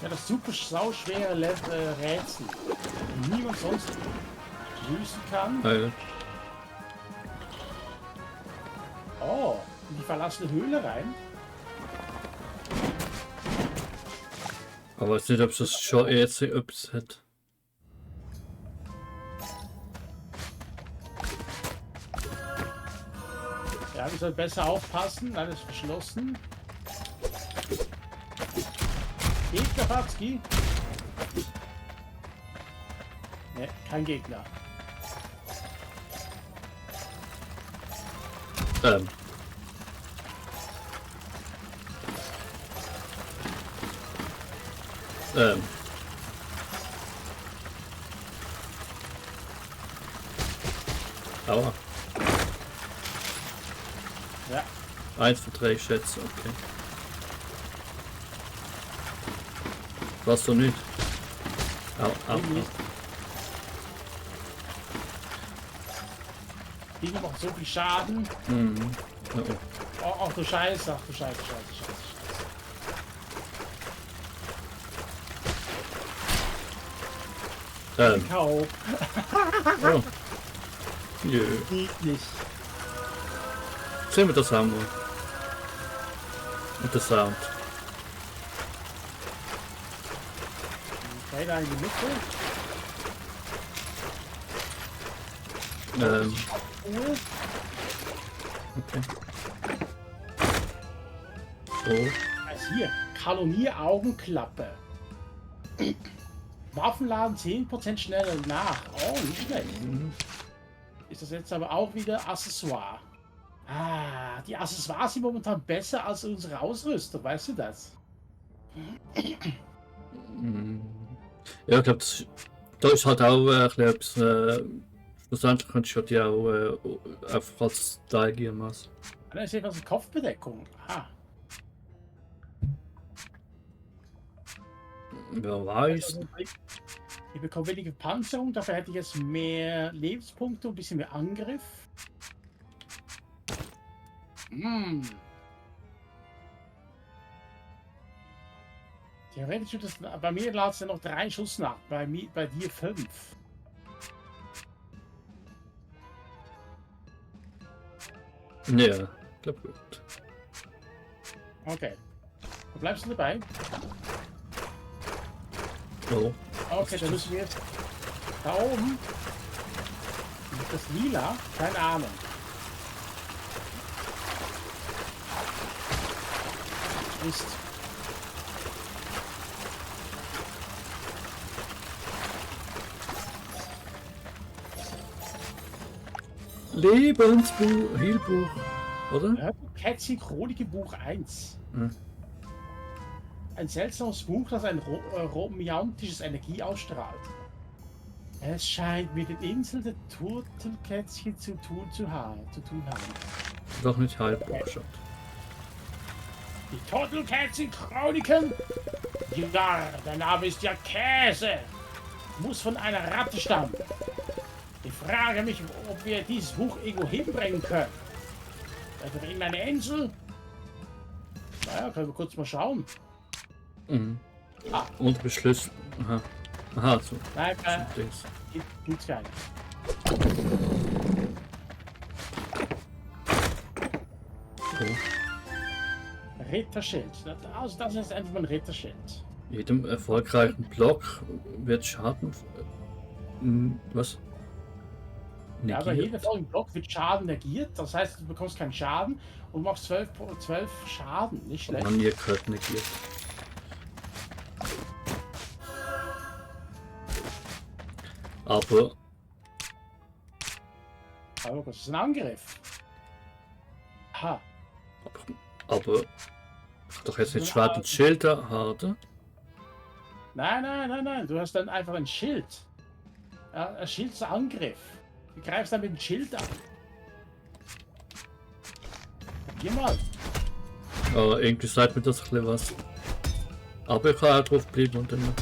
Ja, das super sauschwere Rätsel. Niemand sonst lösen kann. Geil. Oh, in die verlassene Höhle rein. Aber ich weiß nicht, ob es das schon jetzt etwas hat. Ja, wir sollten besser aufpassen. Alles verschlossen. Gegner, Fatzki. Ne, kein Gegner. Aua. Ja. 1 von 3 Schätze, okay. Was du nicht? Au, au, Irgendwie. au. Die machen so viel Schaden. Mhm. Oh, oh. Oh, ach du Scheiße, ach du Scheiße, Scheiße. Kau. Oh. Jö. Niedlich. Sehen wir das haben wir. Und der Sound. Okay, da in die Mitte. Cool. Okay. So. Also hier, Kalonie-Augenklappe. Waffenladen 10% schneller nach. Oh, nicht schlecht. Ist das jetzt aber auch wieder Accessoire? Ah, die Accessoires sind momentan besser als unsere Ausrüstung, weißt du das? Ja, ich glaube, da ist halt auch ein bisschen etwas, schlussendlich könntest du die auch einfach als Teil gehen lassen. Da ist etwas Kopfbedeckung. Ah, Wer weiß. also ich bekomme weniger Panzerung, dafür hätte ich jetzt mehr Lebenspunkte und ein bisschen mehr Angriff. Hm. Theoretisch wird das, bei mir lädt es ja noch 3 Schuss nach, bei dir 5. Ja, ich glaube gut. Okay. Wo bleibst du dabei? Oh. Okay, dann müssen wir jetzt da oben. Ist das lila? Keine Ahnung. Mist. Lebensbuch, Heilbuch, oder? Kätzchen Chronik Buch 1. Hm. Ein seltsames Buch, das ein romantisches Energie ausstrahlt. Es scheint mit den Inseln der Turtelkätzchen zu tun haben. Doch nicht Heilbuch schon. Die Turtelkätzchen-Chroniken? Ja, der Name ist ja Käse. Muss von einer Ratte stammen. Ich frage mich, ob wir dieses Buch irgendwo hinbringen können. Also in eine Insel? Naja, können wir kurz mal schauen. Mhm. Ah. Und beschlüsselt. Aha. Aha, so. Nein, Dings. gibt's gar nicht. Oh. Ritterschild. Also das ist einfach ein Ritterschild. Jedem erfolgreichen Block wird Schaden. Was? Ja, bei Negiert. jedem vollen Block wird Schaden negiert. Das heißt, du bekommst keinen Schaden und machst 12 Schaden. Nicht schlecht. Man, ihr gehört negiert. Aber Aber das ist ein Angriff. Aha. aber doch jetzt nicht Schwert und Schild da haben. Nein. Du hast dann einfach ein Schild. Ja, ein Schild ist Angriff. Du greifst dann mit dem Schild an. Geh mal. Irgendwie sagt mir das ein bisschen was. Aber ich kann auch drauf bleiben und dann.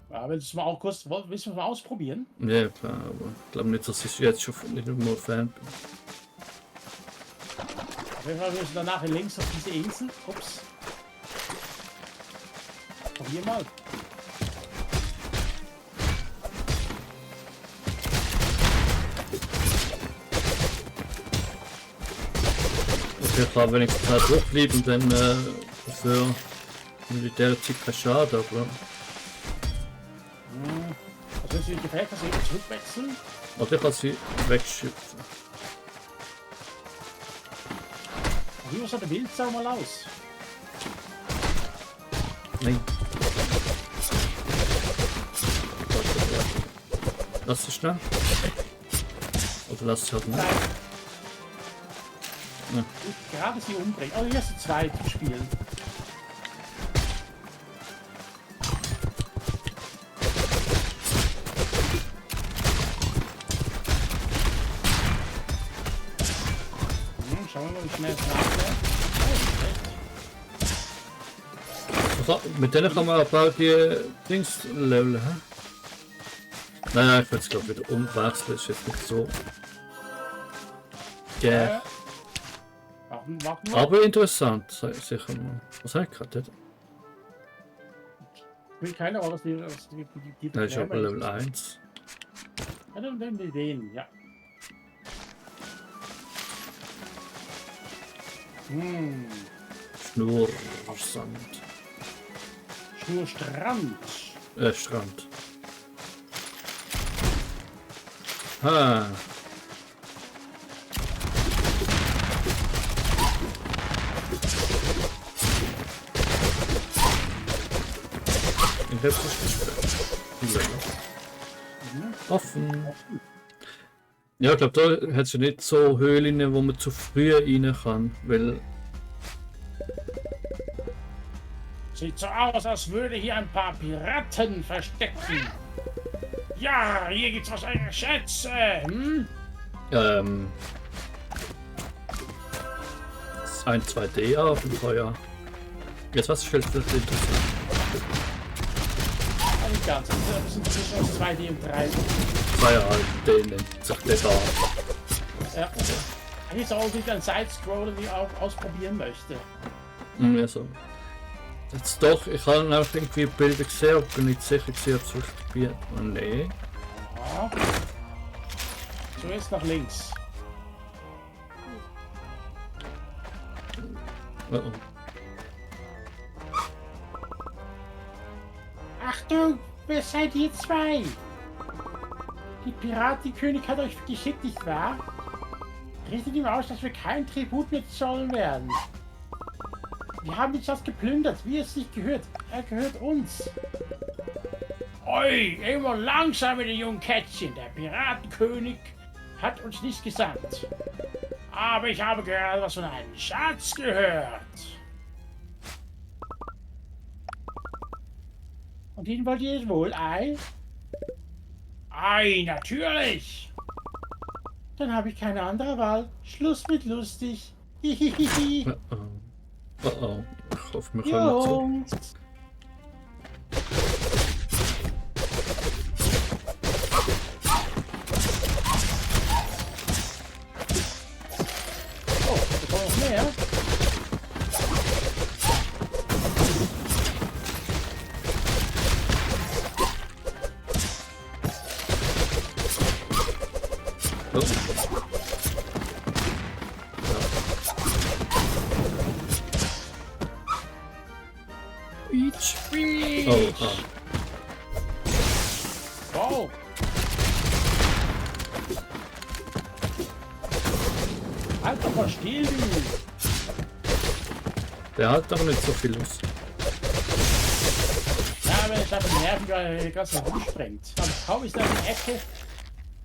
Ja, willst du mal auch kurz, willst du mal ausprobieren? Ja, klar, aber ich glaube nicht, dass ich jetzt schon nicht nur Fan bin. Auf jeden Fall müssen wir danach links auf diese Insel. Ups. Probier mal. Okay, klar, wenn ich halt hochblieb und dann für militäre Zeit kein Schaden, aber. Also wenn es dir gefällt, kannst du eben zurückwechseln. Oder ich kann sie wegschüpfen. Wie sah der Wildsau mal aus? Nein. Lass es schnell. Oder lass es halt nicht. Nein. Ja. Ich gerade sie umbringen. Oh, hier hast du zwei zu spielen. Schauen wir mal, wie schnell es nachlädt. Oh, Also, mit denen kann man aber auch die Dings leveln, hä? Nein, ich will es glaube wieder umwechseln, ist jetzt nicht so. Ja. Warten. Aber interessant, sicher mal. Was habe ich gerade? Ich will keine Ahnung, was die Nein, ich habe Level 1. Ja, dann nehmen wir den, ja. Schnurrsand. Schnurstrand. Strand. Ha. Ich hab's nicht gespielt. Offen. Ja, ich glaube, da hat es ja nicht so Höhlen, wo man zu früh rein kann, weil. Sieht so aus, als würde hier ein paar Piraten verstecken. Ja, hier gibt's wahrscheinlich Schätze. Hm? Ein 2D auf dem Feuer. Jetzt was fällt das interessant? Nicht ganz. Das ist ein bisschen aus 2D und 3D. Feuer halt, den nennt sich der da. Ja. Hier ist auch wieder ein Side-Scroller, den ich auch ausprobieren möchte. Ja, so. Jetzt doch, ich habe nämlich irgendwie Bilder gesehen, aber bin nicht sicher gewesen, ob es wirklich probiert. Oh nee. Ja. So, jetzt nach links. Oh oh. Achtung, wer seid ihr zwei? Die Piratenkönig hat euch geschickt, nicht wahr? Richtet ihm aus, dass wir kein Tribut mehr zollen werden. Wir haben die Stadt geplündert, wie es sich gehört. Er gehört uns. Oi, immer langsam mit den jungen Kätzchen. Der Piratenkönig hat uns nichts gesagt. Aber ich habe gerade was von einem Schatz gehört. Und den wollt ihr wohl, Ei? Ei, natürlich. Dann habe ich keine andere Wahl. Schluss mit lustig. Hihihihi. Oh oh. Oh oh. Ich hoffe, wir kommen zurück. Jungs. Oh, da kommen noch mehr. Oh. Beach, Beach. Oh, ah. Wow. Halt doch mal still, du. Der hat aber nicht so viel los. Ja, aber ich habe nervig, weil er ganz rumsprengt. Aber kaum ist da in der Ecke.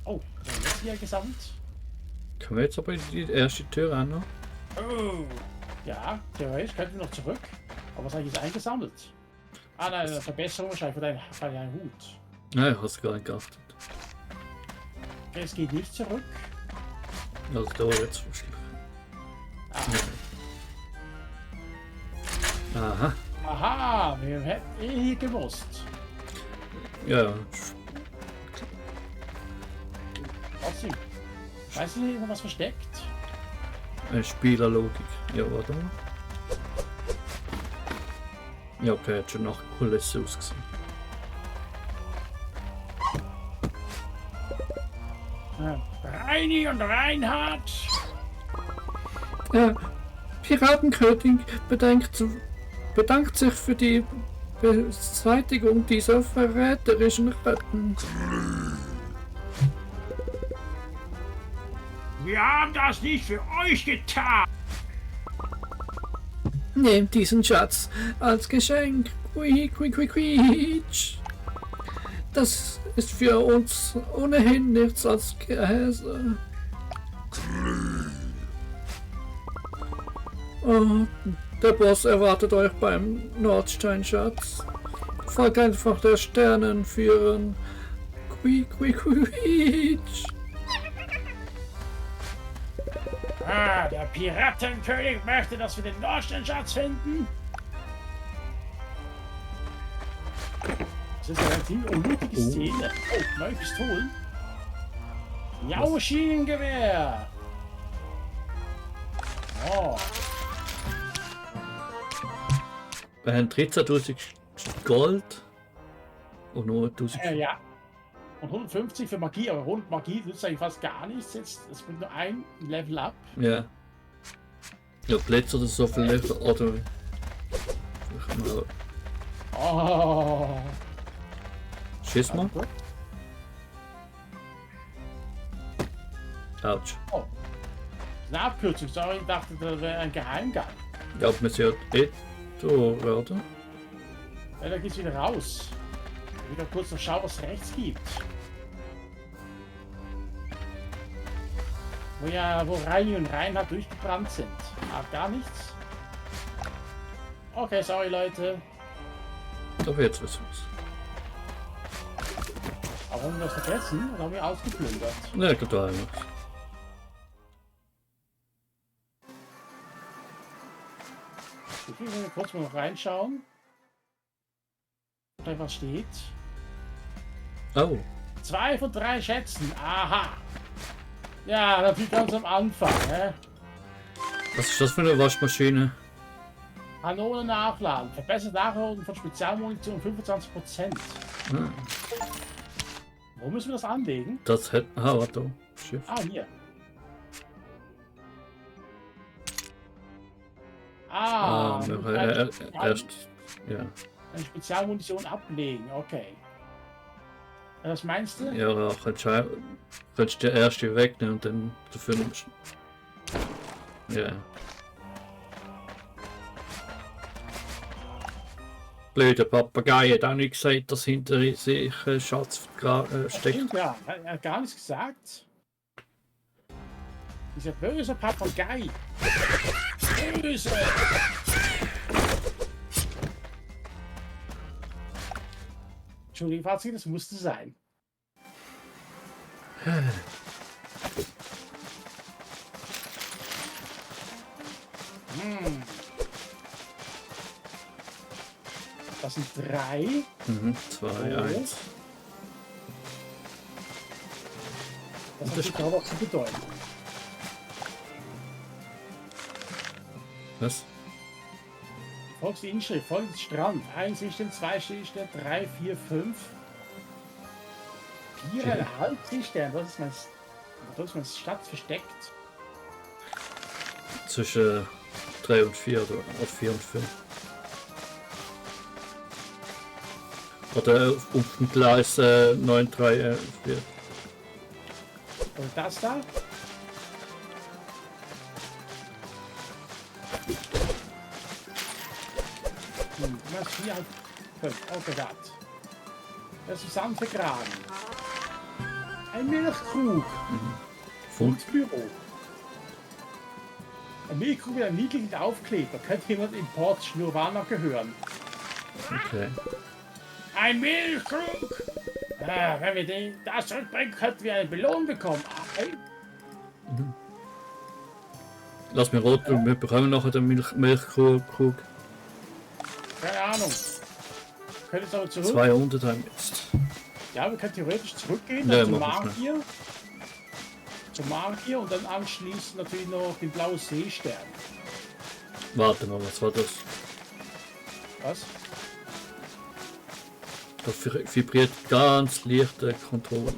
Oh, was haben wir jetzt hier gesammelt? Können wir jetzt aber in die erste Tür an noch? Oh. Ja, theoretisch könnten wir noch zurück. Aber was habe ich jetzt eingesammelt? Ah, nein, eine Verbesserung wahrscheinlich für deinen Hut. Nein, ich habe es gar nicht geachtet. Okay, es geht nicht zurück. Also da jetzt wahrscheinlich. Aha. Aha, wir hätten hier gewusst. Ja. Trotzdem. Weißt du, hier noch was versteckt? Spielerlogik. Ja, warte mal. Ja, okay, hat schon nach Kulisse ausgesehen. Reini und Reinhard. Piratenkönig bedankt sich für die Beseitigung dieser verräterischen Ratten. Wir haben das nicht für euch getan. Nehmt diesen Schatz als Geschenk. Quietsch. Das ist für uns ohnehin nichts als Käse. Oh, der Boss erwartet euch beim Nordsteinschatz. Folgt einfach der Sternenführerin. Quietsch. Der Piratenkönig möchte, dass wir den Nordsteinschatz finden. Das ist eine ziemlich unmutige Szene. Oh, neue Pistolen. Ja, Maschinengewehr. Oh. Wir haben 13.000 Gold und nur 1.000. Ja. Und 150 für Magie, aber rund Magie nützt eigentlich fast gar nichts. Jetzt, es bringt nur ein Level up. Ja. Ja, Plätze oder so vielleicht, oder... Oh. Schieß mal. Autsch. Oh. Eine Abkürzung, sorry, ich dachte, das wäre ein Geheimgang. Ja, wir sind ja da werden. Ja, da geht's wieder raus. Wieder kurz noch schauen, was es rechts gibt. Wo Reini und Reinhard durchgebrannt sind. Ah, gar nichts. Okay, sorry Leute. Doch jetzt wissen wir's. Aber haben wir das vergessen? Oder haben wir ausgeplündert? Ne, total nicht. Ich will kurz mal noch reinschauen. Ob da was steht. Oh. 2 von 3 Schätzen. Aha. Ja, natürlich ganz am Anfang. Was ist das für eine Waschmaschine? Kanonen nachladen. Verbessert Nachladen von Spezialmunition 25%. Hm. Wo müssen wir das anlegen? Das hätte... Ah, warte. Schiff. Ah, hier. Erst... Ja. Eine Spezialmunition ablegen, okay. Was meinst du? Ja, könntest du die erste wegnehmen und dann dafür nimmst. Ja. Blöder Papagei hat auch nicht gesagt, dass hinter sich ein Schatz steckt. Ja, er hat gar nichts gesagt. Dieser böse Papagei. Böse! Entschuldigung, Fazit, das musste sein. Das sind 3. 2, 1. Das hat sich auch zu bedeuten. Was? Folgt die Inschrift, folgt Strand. 1 Tischstern, 2 Tischstern, 3, 4, 5. 4,5 Tischstern. Das ist mein Stadt versteckt. Zwischen 3 und 4 oder auf 4 und 5. Oder auf dem Gleis 9, 3, 4. Und das da? Was 4, 5. Okay, das. Das ist zusammengegraben. Ein Milchkrug. Funkbüro. Ein Milchkrug mit einem niedlichen Aufkleber. Könnte jemand im Port Schnurwana gehören. Okay. Ein Milchkrug! Wenn wir das zurückbringen, könnten wir eine Belohnung bekommen. Lass mich rot, wir bekommen nachher den Milchkrug. Keine Ahnung. Wir können jetzt aber zurück. 200 haben jetzt. Ja, wir können theoretisch zurückgehen Ja, zum Magier. Zum Magier und dann anschließend natürlich noch den blauen Seestern. Warte mal, was war das? Was? Da vibriert ganz leichte Kontrolle.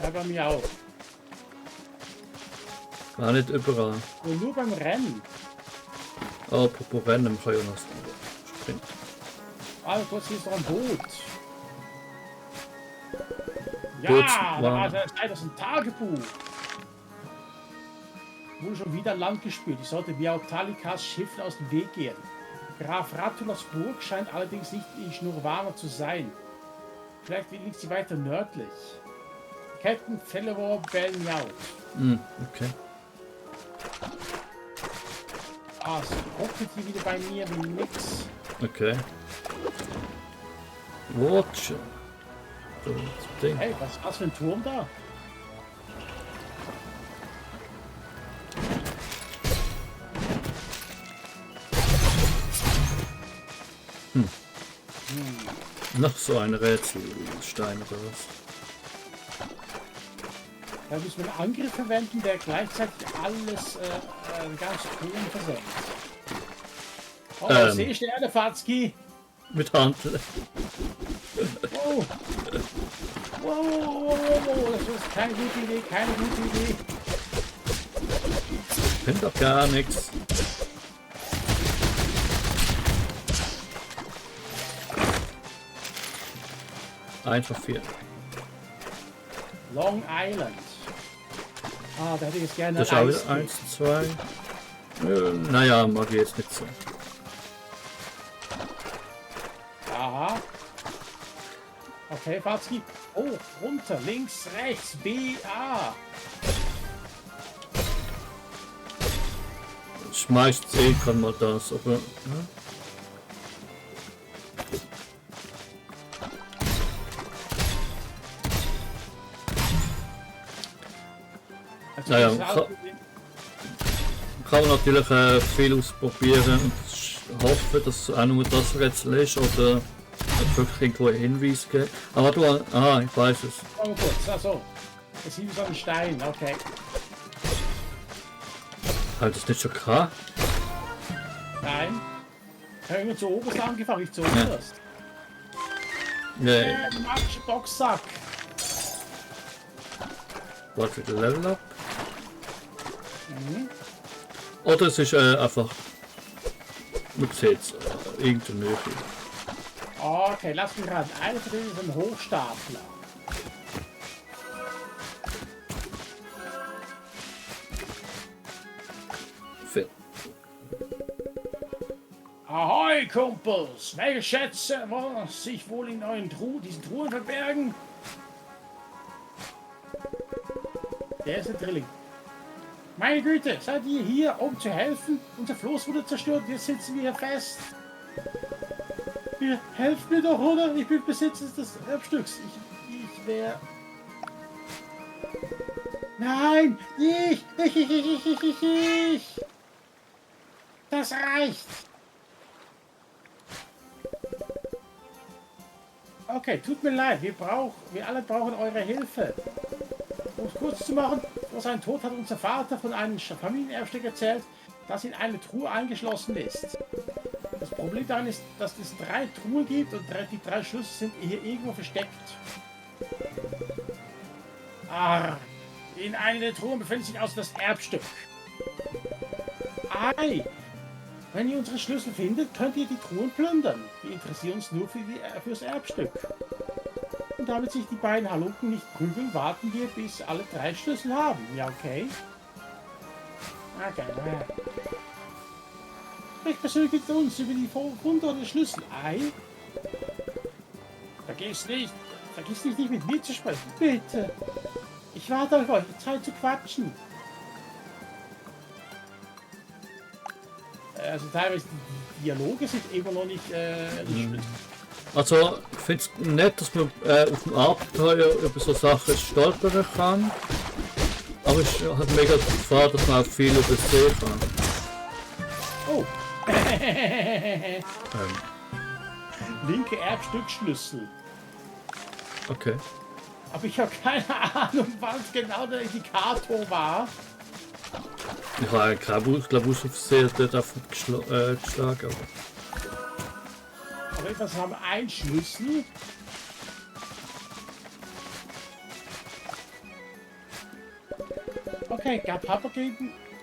Ja, bei mir auch. War nicht überall. Und nur beim Rennen. Oh, apropos Rennen, kann ja noch sprinten. Ah, kurz, hier ist noch ein Boot. Ja, Boot, da war das ein Tagebuch. Wurde schon wieder an Land gespült. Ich sollte Viautalikas Schiff aus dem Weg gehen. Graf Ratulas Burg scheint allerdings nicht in Schnurwana zu sein. Vielleicht liegt sie weiter nördlich. Captain Fellow Belnjaut. Okay. Ah, es ruckelt hier wieder bei mir wie nix. Okay. Watch. So, das Ding. Hey, was ist das für ein Turm da? Noch so ein Rätselstein oder was? Da müssen wir einen Angriff verwenden, der gleichzeitig alles ganz Turm versenkt. Oh, Seesterne, Fatzki! Mit Hand. Wow. Wow, das ist keine gute Idee, keine gute Idee. Ich bin doch gar nichts. Einfach 4. Long Island. Ah, da hätte ich jetzt gerne Das ist auch wieder 1, 2. Naja, mag ich jetzt nicht so. Aha. Okay, Fatzki. Oh, runter, links, rechts, B, A. Schmeißt kann mal das, aber. Ja. Also Naja, das kann man natürlich viel ausprobieren und hoffen, dass es auch nur das Rätsel ist oder es wirklich irgendwo einen Hinweis gibt. Aber du, ich weiß es. Mal kurz, achso. Das sieht so ein Stein, okay. Halt das nicht schon klar? Nein. Können wir zu oberst angefangen, nicht zu oberst. Nee, Magische Boxsack. warte wieder Level up. Oder es ist einfach. Man sieht es, irgendeine Nähe. Okay, lass mich raten. Einer von denen ist ein Hochstapler. Ahoi, Kumpels! Welche Schätze wollen sich wohl in euren diesen Truhen verbergen? Der ist ein Drilling. Meine Güte, seid ihr hier, um zu helfen? Unser Floß wurde zerstört, jetzt sitzen wir hier fest. Helft mir doch, oder? Ich bin Besitzer des Erbstücks. Ich wäre... Nein! Ich! Das reicht! Okay, tut mir leid, wir alle brauchen eure Hilfe. Um es kurz zu machen, vor seinem Tod hat unser Vater von einem Familienerbstück erzählt, das in eine Truhe eingeschlossen ist. Das Problem daran ist, dass es 3 Truhen gibt und die 3 Schlüssel sind hier irgendwo versteckt. In einer der Truhen befindet sich also das Erbstück. Ei! Wenn ihr unsere Schlüssel findet, könnt ihr die Truhen plündern. Wir interessieren uns nur fürs Erbstück. Und damit sich die beiden Halunken nicht prügeln, warten wir, bis alle 3 Schlüssel haben. Ja, okay. Okay. Sprich persönlich mit uns über die Funde der Schlüssel. Ei? Vergiss nicht mit mir zu sprechen. Bitte. Ich warte auf euch. Zeit zu quatschen. Also teilweise die Dialoge sind immer noch nicht Also, ich finde es nett, dass man auf dem Abenteuer über so Sachen stolpern kann. Aber es hat mega die Gefahr, dass man auch viel übersehen kann. Oh! Linke Erbstückschlüssel. Okay. Aber ich habe keine Ahnung, was genau der Indikator war. Ich habe keine Glabus auf See dort geschlagen. Aber Was haben wir? Ein Schlüssel. Okay,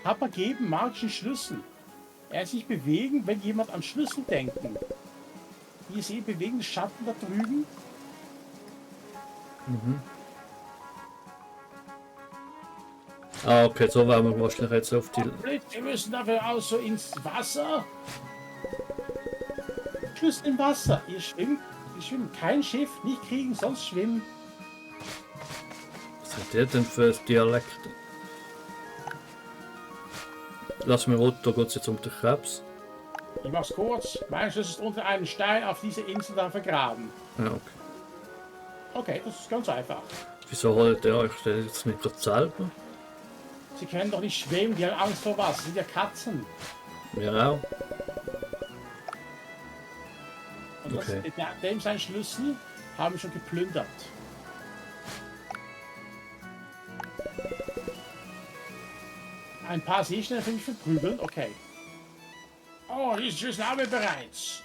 Papa geben magischen Schlüssel. Er sich bewegen, wenn jemand an Schlüssel denken. Hier sehen bewegende Schatten da drüben. Mhm. Ah, okay, so waren wir wahrscheinlich jetzt auf die... Wir müssen dafür auch so ins Wasser. Schlüssel im Wasser. Ihr schwimmt. Kein Schiff, nicht kriegen, sonst schwimmen. Was hat der denn für Dialekt? Lass mir rot, da geht es jetzt um den Krebs. Ich mach's kurz. Mein Schlüssel ist unter einem Stein auf dieser Insel da vergraben. Ja, okay. Okay, das ist ganz einfach. Wieso holt ihr euch denn jetzt nicht gerade selber? Sie können doch nicht schwimmen, die haben Angst vor Wasser. Das sind ja Katzen. Ja auch. Und Okay. dem sein Schlüssel haben wir schon geplündert. Ein paar Seesterne für mich verprügeln, okay. Oh, diesen Schlüssel haben wir bereits.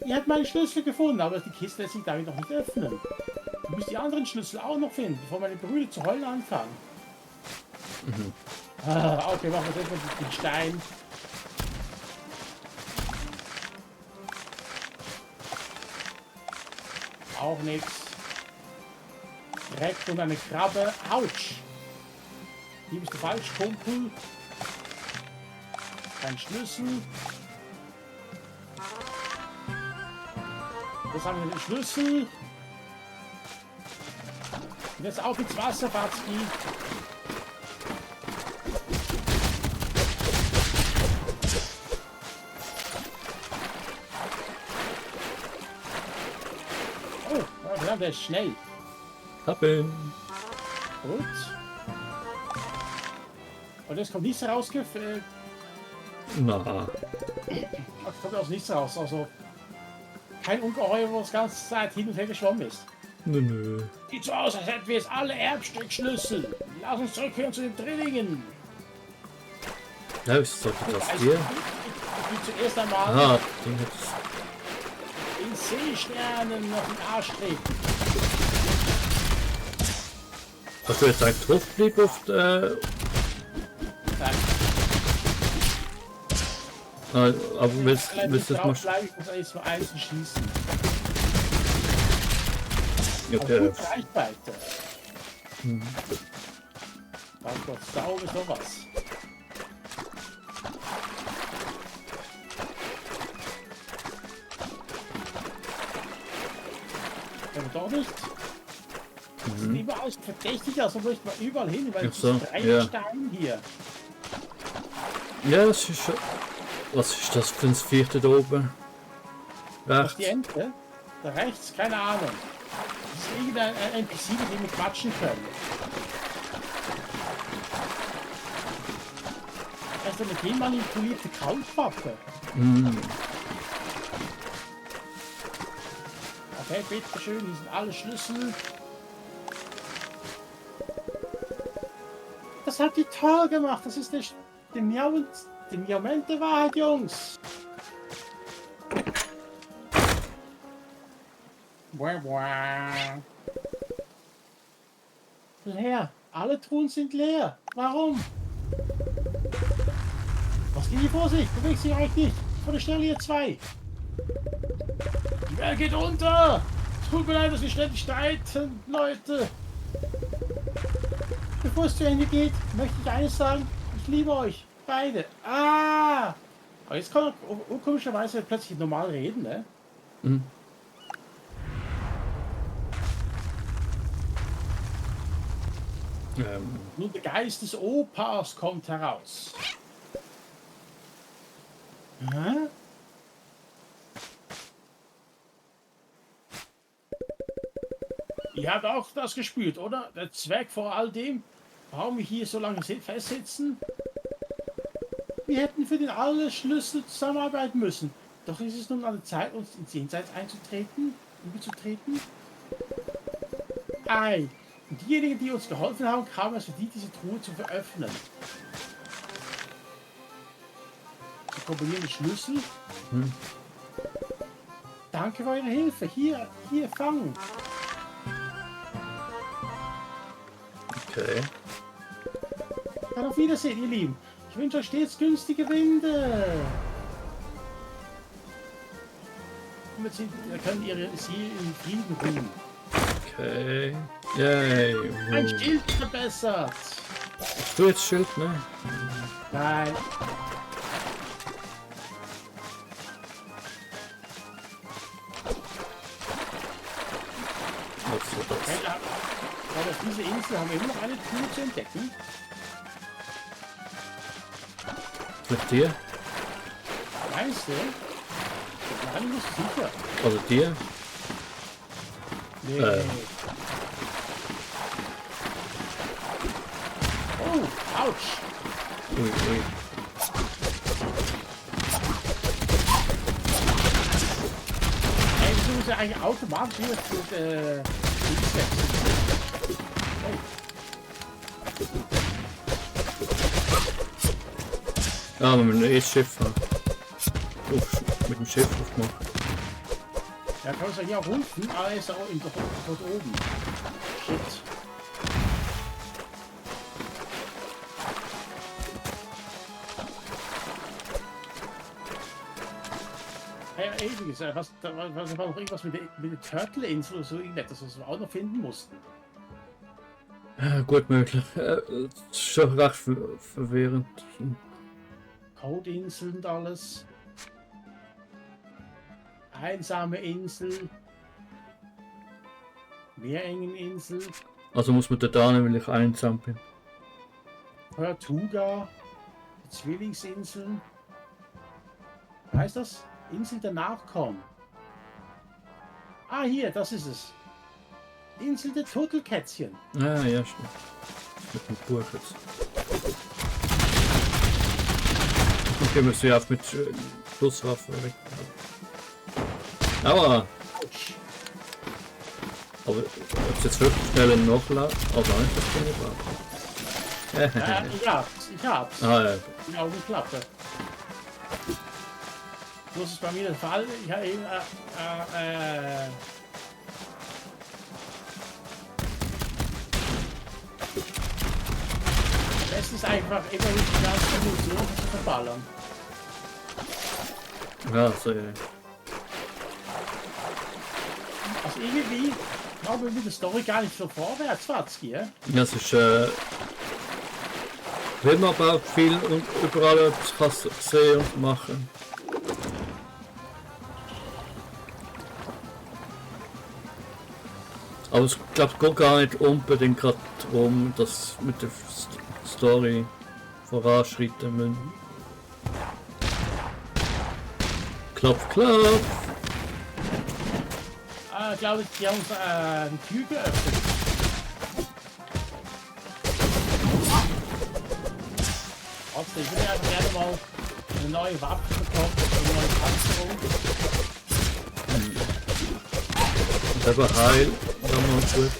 Ihr habt meinen Schlüssel gefunden, aber die Kiste lässt sich damit noch nicht öffnen. Ich muss die anderen Schlüssel auch noch finden, bevor meine Brüder zu heulen anfangen. Mhm. Ah, okay, machen wir erstmal den Stein. Auch nichts. Direkt und eine Krabbe. Autsch! Hier bist du falsch, Kumpel. Kein Schlüssel. Jetzt haben wir den Schlüssel. Und jetzt auf ins Wasser, Batzki. Oh, ja, der ist schnell. Hab ihn. Gut. Und jetzt kommt nichts raus. Na, Kommt aus nichts raus. Also kein Ungeheuer, wo das ganze Zeit hin und her geschwommen ist. nö. Sieht so aus, als hätten wir jetzt alle Erbstückschlüssel. Lass uns zurückkehren zu den Drillingen. Ja, ich sollte das Also, hier. ich will zuerst einmal Ah, den hätte den Seesternen noch in den Arsch treten. Hast du jetzt eigentlich draufgeblieben auf der... Nein, aber willst du das mal... bleiben, ich muss jetzt mal einzeln schießen. Ja, Auf der... gute Reichweite. Mein Gott, sauber sowas. Aber doch nicht. Das sieht überall verdächtig aus, aber möchte man überall hin, weil Ach es so, ist drei ja. Steine hier. Ja, das ist schon... Was ist das für ein Vierte da oben? Das Rechts? ist die Ente. Da rechts, keine Ahnung. Das ist irgendein NPC, mit dem wir quatschen können. Also mit dem manipulierte Kaulquappe. Mhm. Okay, bitteschön, hier sind alle Schlüssel. Das hat die toll gemacht. Das ist die Miaument der Wahrheit, Jungs. Leer. Alle Truhen sind leer. Warum? Was geht hier vor sich? Bewegt sich eigentlich nicht. Vor der Stelle hier zwei. Die Welt geht unter. Tut mir leid, dass wir ständig streiten, Leute. Bevor es zu Ende geht, möchte ich eines sagen. Ich liebe euch. Beide. Ah! Aber jetzt kann er komischerweise plötzlich normal reden, ne? Mhm. Nur der Geist des Opas kommt heraus. Hä? Ihr habt auch das gespürt, oder? Der Zweck vor all dem, warum wir hier so lange festsitzen? Wir hätten für den alle Schlüssel zusammenarbeiten müssen. Doch ist es nun an der Zeit, uns ins Jenseits überzutreten? Ei. Und diejenigen, die uns geholfen haben, kamen es verdient, diese Truhe zu veröffnen. kombinieren Schlüssel. Hm. Danke für eure Hilfe. Hier, fangen. Okay. Dann auf Wiedersehen, ihr Lieben. Ich wünsche euch stets günstige Winde. Und jetzt könnt ihr sie in Frieden ruhen. Okay. Yay. Ein Schild verbessert. Hast du jetzt Schild, ne? Nein. Was ist das? Okay, aber auf dieser Insel haben wir immer noch eine Truhe zu entdecken. Mit dir? Meinst du? Nein, nicht sicher. Also dir? Nee. Oh, ouch. Ui, ui. Ey, wieso muss ja eigentlich automatisch hier für Ja, aber mit dem E-Schiff. Mit dem Schiff aufmachen. Ja, kann man ja hier auch unten, aber er ist auch dort oben. Shit. Ja, eben gesagt, was war noch irgendwas mit der Turtle-Insel oder so irgendetwas, was wir auch noch finden mussten. Ja, gut möglich. Ist schon recht verwirrend. Codeinseln und alles. Einsame Insel. Meerengeninsel. Also muss man da hin, weil ich einsam bin. Tortuga. Die Zwillingsinseln. Was heißt das? Insel der Nachkommen. Ah, hier, das ist es. Insel der Turtelkätzchen. Ah, ja, stimmt. Mit dem Buch jetzt. Okay, müssen wir auf mit Schusswaffe weg. Aber ob es jetzt wirklich schnell nachladen? Also nicht, das kann ich Ja, ich hab's. Ah, ja. Die Augen klappe. So ist es bei mir der Fall. Ich habe eben, es ist einfach immer nicht die ganze Munition zu verballern. Ja, so, ja. Also irgendwie glaube ich mit der Story gar nicht so vorwärts, Watzki, ja? Das ist, will man aber viel und überall etwas kannst sehen und machen. Aber ich glaube, es geht gar nicht unbedingt gerade darum, dass mit der Story voranschreiten müssen. Klopf, klopf! Glaube ich, die haben uns die Tür geöffnet. Trotzdem, ich würde einfach gerne mal eine neue Waffe bekommen, eine neue Panzerung. Selber heil, dann mal gut.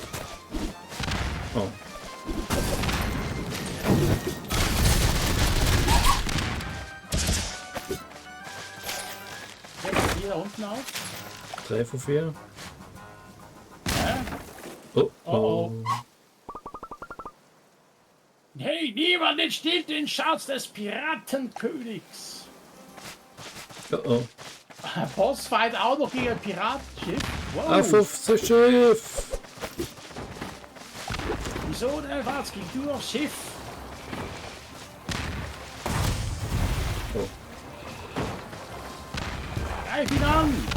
Oh. Jetzt hier da unten auf. 3 von 4. Ja? Oh, Oh, oh. Hey, niemand entstiehlt den Schatz des Piratenkönigs. Oh, oh. Bossfight auch noch gegen ein Piratenschiff. Wow. Auf das Schiff! Wieso denn, Watzki? Du aufs Schiff. Oh. Greif ihn an.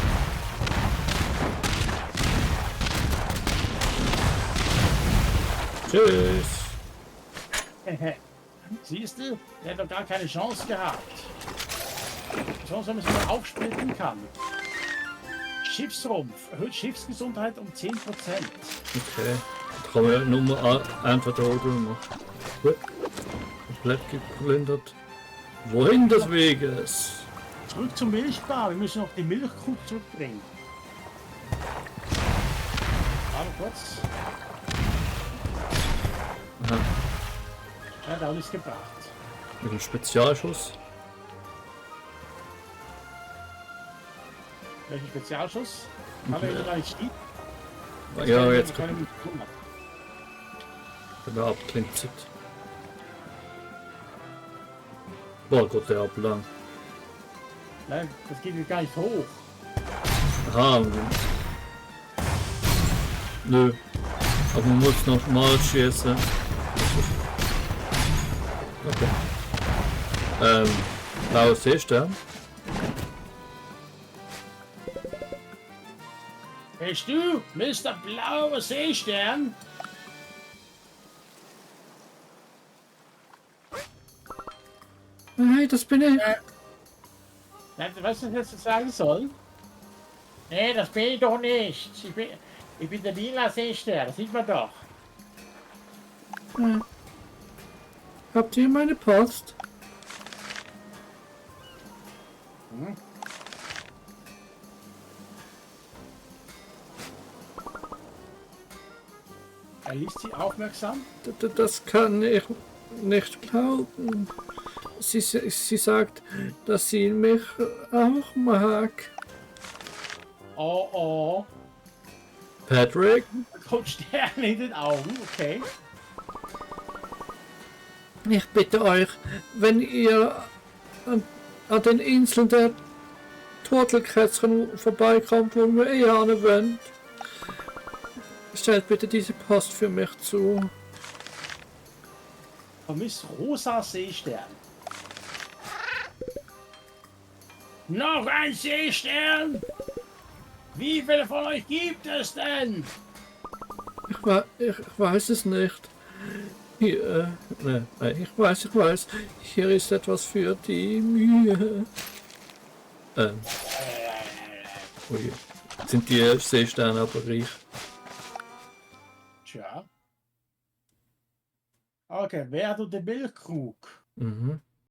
Tschüss! Siehst du, der hat doch gar keine Chance gehabt. Sonst, wenn man sich mal aufsplitten kann. Schiffsrumpf erhöht Schiffsgesundheit um 10%. Okay. Da kann man nur entweder oder machen. Gut. Komplett geplündert. Wohin des Weges? Zurück zur Milchbar. Wir müssen noch die Milchkuh zurückbringen. Warte kurz. Aha. Ja, da hat nichts gebracht. Mit einem Spezialschuss. Welchen Spezialschuss? Haben wir gar nicht Stieb? Ja, jetzt kann kommt ich der abklingt. Boah, Gott, der ablang. Nein, das geht gar nicht hoch. Aha. Nö. Aber man muss noch mal schießen. Okay. Blauer Seestern. Bist du Mr. Blauer Seestern? Nein, das bin ich. Weißt du, was ich jetzt sagen soll? Nee, das bin ich doch nicht. Ich bin der lila Seestern, das sieht man doch. Habt ihr meine Post? Hm? Er liest sie aufmerksam. Das kann ich nicht glauben. Sie sagt, dass sie mich auch mag. Oh oh. Patrick? Kommt Sterne in den Augen, okay. Ich bitte euch, wenn ihr an den Inseln der Turtelkätzchen vorbeikommt, wo wir hin wollen, stellt bitte diese Post für mich zu. Vermisst rosa Seestern. Noch ein Seestern? Wie viele von euch gibt es denn? Ich weiß es nicht. Hier, nein, ich weiß. Hier ist etwas für die Mühe. Ui. Sind die Seesterne aber reich? Tja. Okay, wer hat den Milchkrug? Mhm.